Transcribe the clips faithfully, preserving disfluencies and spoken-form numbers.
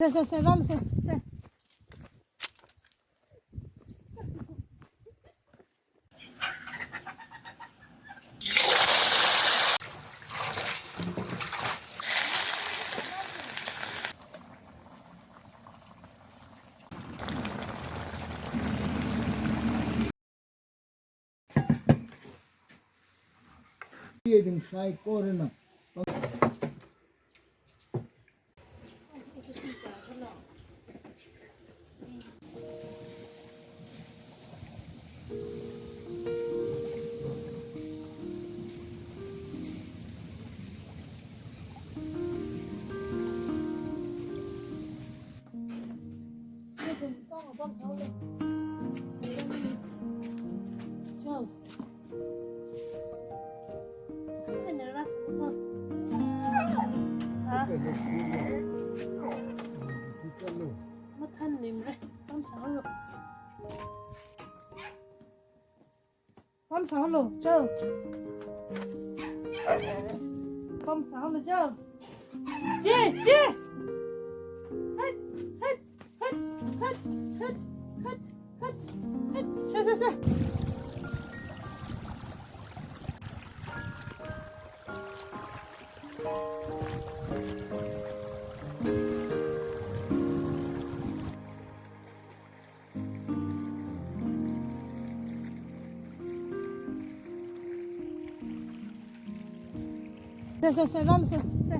Se, se, se, rālu, se, se. Yading saikorana. Pam sālu, chao. Pam sālu, chao. Chi, chi. Hut, hut, hut. Sā, sā, sā. Se, se, se, rālu, se, se.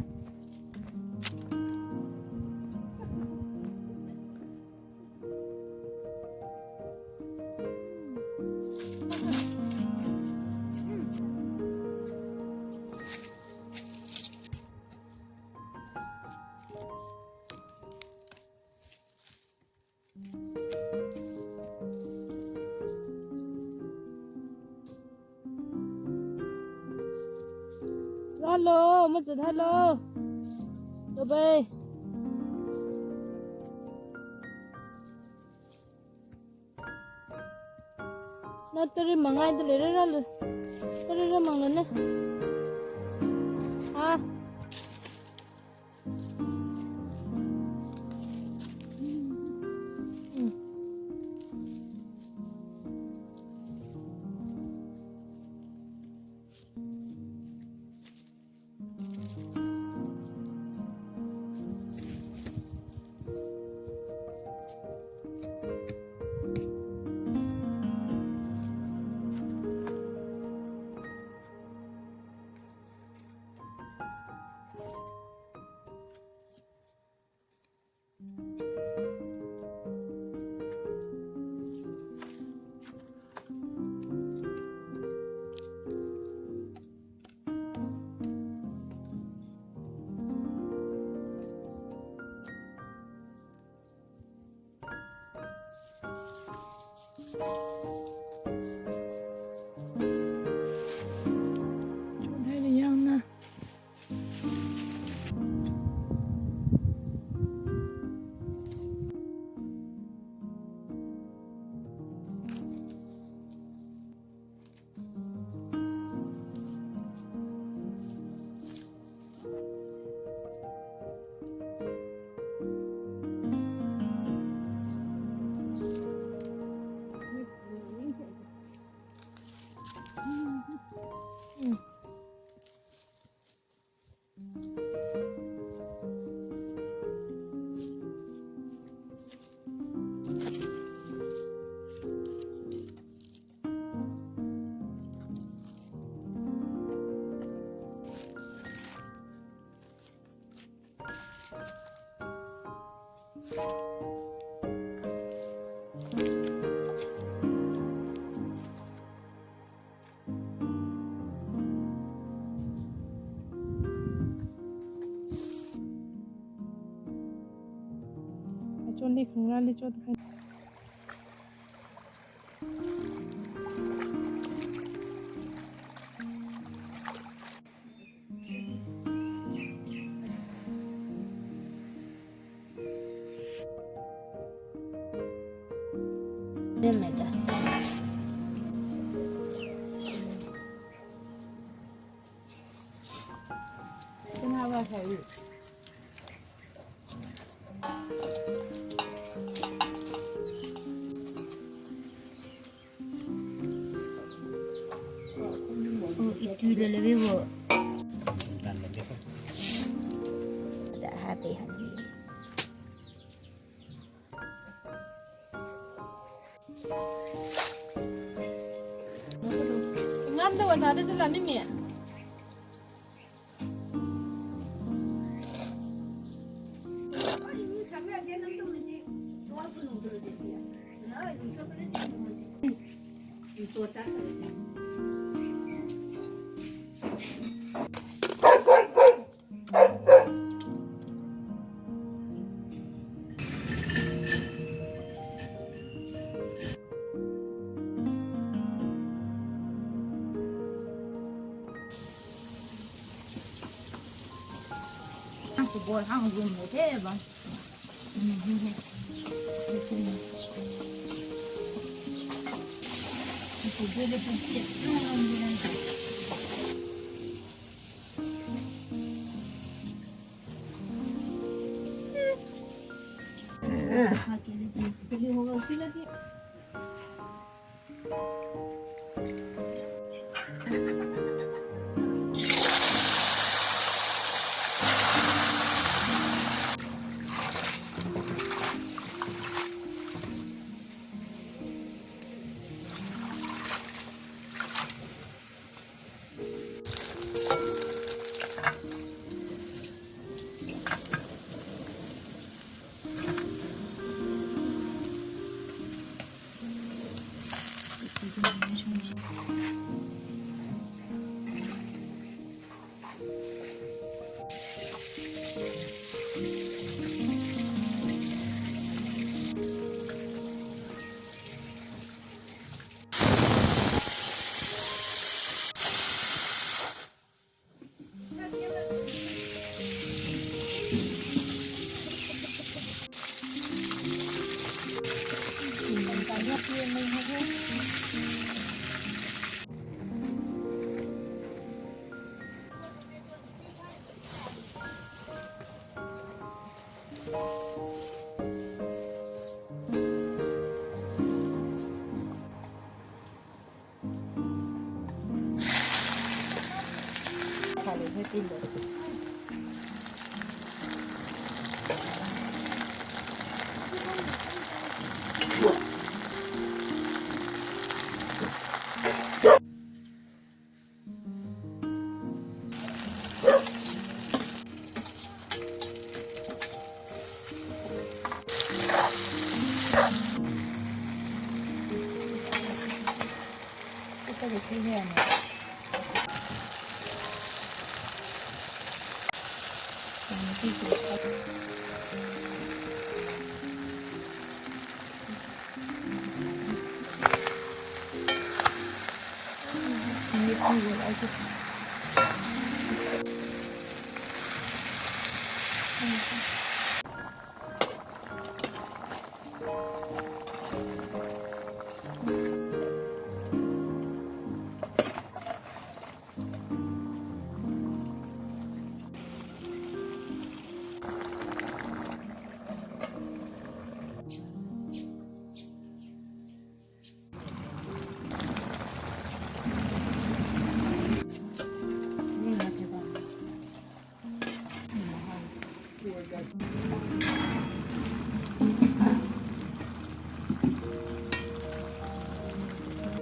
Rālu, mazat hailu. Bye bye. Na tari mangai da leira, rālu. Tari rāmanglu na. Ha. Achonli khangarāli chotkhai. Demeda. Kenapa saya? Yulele wo. That happy honey. Ngamda wa sāda sila mimi. Ang kubol, ang room hotel ba.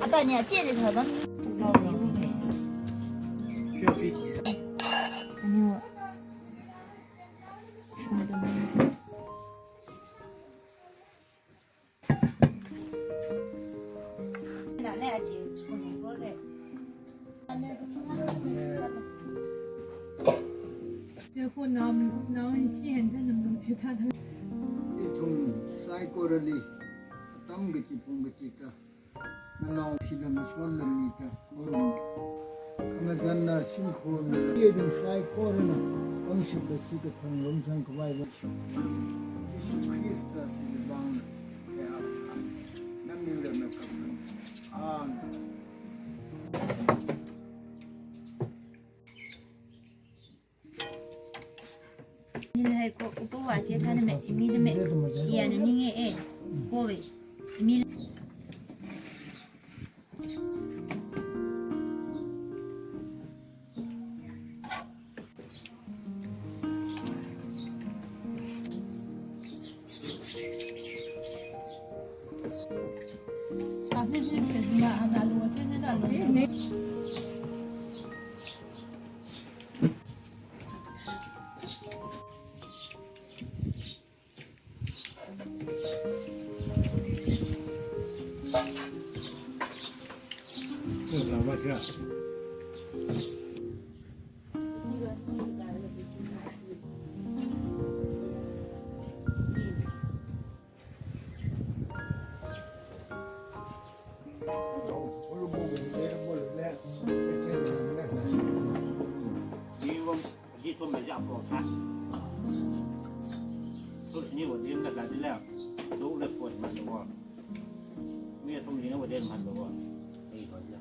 Ata ni ache de sa dam. Ani wa. Telephone nam, nam si hen than nam nung si tha tha. Ithum saikorali, atam kachi pung kachida, manao sila mashon lamida, khorum. Khamazanna shimkhurna, ithum saikorana, pangshap la si kathang rum sang khavai pangshap. Jishu Khrista, ithum bang, seihā sā. Naming la na kam. Amen. Nilhai ko upo wa che thana me, imi de me, iya na ninge e, ko we, imi. Iwam, ji thum mai ja po kha. Thum shini wa dim da ka ji la. Do le fo ma do. Mi thum ji na wa dim ma do. Ei to ja.